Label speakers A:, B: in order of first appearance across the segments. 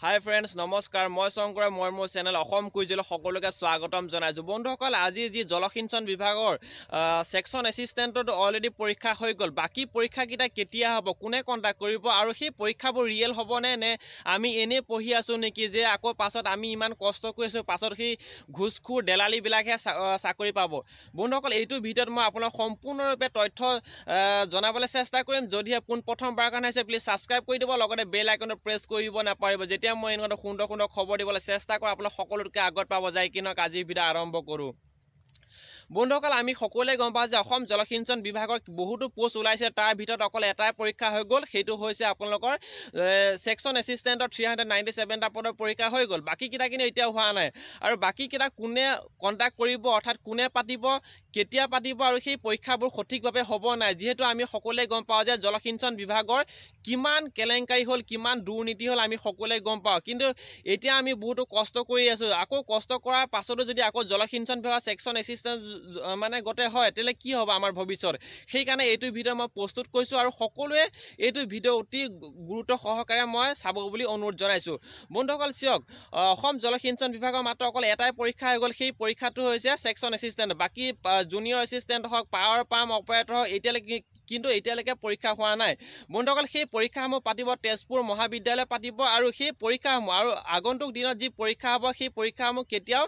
A: হাই friends, নমস্কাৰ। মই শংকৰে, মই মোৰ চেনেল অসম কুইজলৈ সকলোকে স্বাগতম জনাইছোঁ। বন্ধুসকল, আজি যি জলসিঞ্চন বিভাগৰ ছেকশ্যন এছিষ্টেণ্টত অলৰেডি পৰীক্ষা হৈ গ'ল, বাকী পৰীক্ষাকেইটা কেতিয়া হ'ব, কোনে কণ্টেক্ট কৰিব আৰু সেই পৰীক্ষাবোৰ ৰিয়েল হ'বনে নে আমি এনেই পঢ়ি আছোঁ নেকি, যে আকৌ পাছত আমি ইমান কষ্ট কৰি আছোঁ, পাছত সেই ঘোচখোৰ দেলালিবিলাকহে চাকৰি পাব। বন্ধুসকল, এইটো ভিডিঅ'ত মই আপোনাক সম্পূৰ্ণৰূপে তথ্য জনাবলৈ চেষ্টা কৰিম। যদিহে পোনপ্ৰথমবাৰ কাৰণে হৈছে, প্লিজ ছাবস্ক্ৰাইব কৰি দিব, লগতে বেল আইকনটো প্ৰেছ কৰিব নাপাহৰিব। যেতিয়া মই এনেকুৱা সুন্দৰ সুন্দৰ খবৰ দিবলৈ চেষ্টা কৰোঁ, আপোনাক সকলোতকৈ আগত পাব যায়। কিনক আজিৰ ভিডিঅ' আৰম্ভ কৰোঁ। বন্ধুসকল, আমি সকলোৱে গম পাওঁ যে অসম জলসিঞ্চন বিভাগৰ বহুতো পোষ্ট ওলাইছে, তাৰ ভিতৰত অকল এটাই পৰীক্ষা হৈ গ'ল, সেইটো হৈছে আপোনালোকৰ ছেকশ্যন এছিষ্টেণ্টৰ 397টা পদৰ পৰীক্ষা হৈ গ'ল। বাকীকেইটা কিন্তু এতিয়াও হোৱা নাই। আৰু বাকীকেইটা কোনে কণ্টেক্ট কৰিব, অৰ্থাৎ কোনে পাতিব, কেতিয়া পাতিব আৰু সেই পৰীক্ষাবোৰ সঠিকভাৱে হ'ব নাই। যিহেতু আমি সকলোৱে গম পাওঁ যে জলসিঞ্চন বিভাগৰ কিমান কেলেংকাৰী হ'ল, কিমান দুৰ্নীতি হ'ল, আমি সকলোৱে গম পাওঁ। কিন্তু এতিয়া আমি বহুতো কষ্ট কৰি আছোঁ, আকৌ কষ্ট কৰাৰ পাছতো যদি আকৌ জলসিঞ্চন বিভাগৰ ছেকশ্যন এছিষ্টেণ্ট মানে গোটেই হয়, তেতিয়াহ'লে কি হ'ব আমাৰ ভৱিষ্যত? সেইকাৰণে এইটো ভিডিঅ' মই প্ৰস্তুত কৰিছোঁ আৰু সকলোৱে এইটো ভিডিঅ' অতি গুৰুত্ব সহকাৰে মই চাব বুলি অনুৰোধ জনাইছোঁ। বন্ধুসকল, চাওক, অসম জলসিঞ্চন বিভাগৰ মাত্ৰ অকল এটাই পৰীক্ষা হৈ গ'ল, সেই পৰীক্ষাটো হৈছে ছেকশ্যন এছিষ্টেণ্ট। বাকী জুনিয়ৰ এছিষ্টেণ্ট হওক, পাৱাৰ পাম্প অপাৰেটৰ হওক, এতিয়ালৈকে কিন্তু এতিয়ালৈকে পৰীক্ষা হোৱা নাই। বন্ধুসকল, সেই পৰীক্ষাসমূহ পাতিব তেজপুৰ মহাবিদ্যালয়ে পাতিব। আৰু সেই পৰীক্ষাসমূহ আৰু আগন্তুক দিনত যি পৰীক্ষা হ'ব, সেই পৰীক্ষাসমূহ কেতিয়াও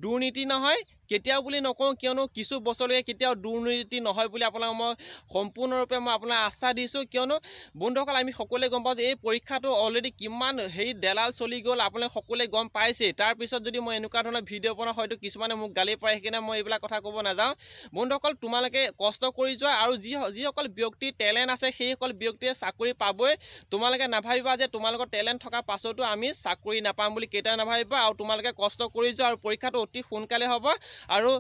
A: দুৰ্নীতি নহয়, কেতিয়াও বুলি নকওঁ, কিয়নো কিছু বছৰলৈকে কেতিয়াও দুৰ্নীতি নহয় বুলি আপোনাক মই সম্পূৰ্ণৰূপে মই আপোনাক আস্থা দিছোঁ। কিয়নো বন্ধুসকল, আমি সকলোৱে গম পাওঁ যে এই পৰীক্ষাটো অলৰেডি কিমান হেৰি দেলাল চলি গ'ল, আপোনালোকে সকলোৱে গম পাইছেই। তাৰপিছত যদি মই এনেকুৱা ধৰণৰ ভিডিঅ' বনাওঁ, হয়তো কিছুমানে মোক গালি পাৰে, সেইকাৰণে মই এইবিলাক কথা ক'ব নাযাওঁ। বন্ধুসকল, তোমালোকে কষ্ট কৰি যোৱা আৰু যিসকল ব্যক্তিৰ টেলেণ্ট আছে, সেইসকল ব্যক্তিয়ে চাকৰি পাবই। তোমালোকে নাভাবিবা যে তোমালোকৰ টেলেণ্ট থকা পাছতো আমি চাকৰি নাপাম বুলি, কেতিয়াও নাভাবিবা। আৰু তোমালোকে কষ্ট কৰি যোৱা আৰু পৰীক্ষাটো অতি সোনকালে হ'ব। আৰু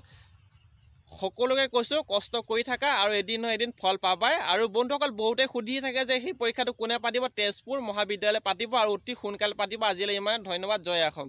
A: সকলোকে কৈছোঁ, কষ্ট কৰি থাকা আৰু এদিন নহয় এদিন ফল পাবাই। আৰু বন্ধুসকল, বহুতে সুধি থাকে যে সেই পৰীক্ষাটো কোনে পাতিব? তেজপুৰ মহাবিদ্যালয়ে পাতিব আৰু অতি সোনকালে পাতিব। আজিলৈ ইমান, ধন্যবাদ, জয় অসম।